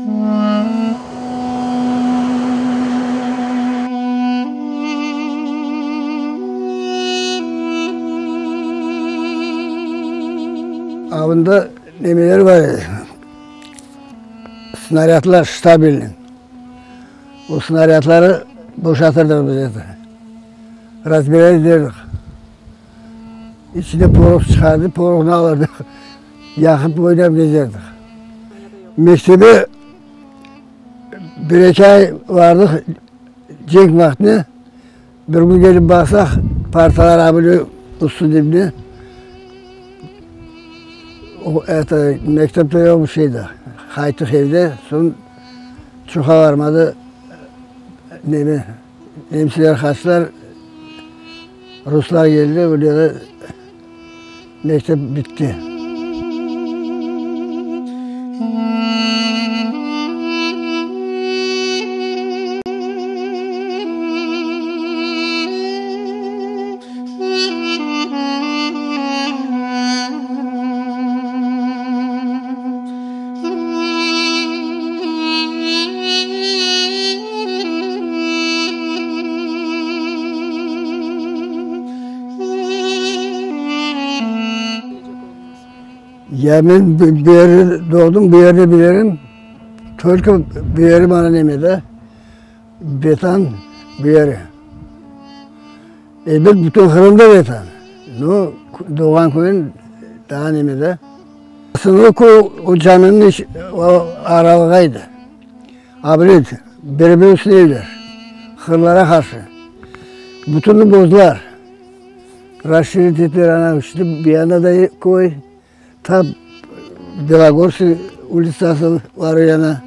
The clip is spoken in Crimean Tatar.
Avında nemeler bar edi, snarâdlar ştabelnen. O snarâdları boşatırdıq biz eti. Razbirât ederdik. İçinde poroh çıqardı, porohnı alırdıq, yaqıp oynap gezerdik. Mektebe bir-eki ay bardıq, cenk vaqtında. Bir kün kelip baqsaq, partalar abile üstü dibine. O, eto, mektepte yoq bir şey de. Qayttıq evde, soñ çoqa barmadı, neme, nemseler qaçtılar, ruslar keldi, öyle de mektep bitti. Ya men bu yerde doğdum, bu yerde bilirim. Tolko bu yeri bana neme de, Vetan bu yeri. Elbet bütün Qırımda Vetan. No, doğğan köyüm daa neme de. Sıñırlı köy o caminiñ o aralığaydı. Abret, biri-biri üstüne evler, hırlara qarşı. Bütünni bozdılar. Rasşirit ettiler, ana, şimdi bu yanda da köy, ta Belogorskiy ulitsası var o yana.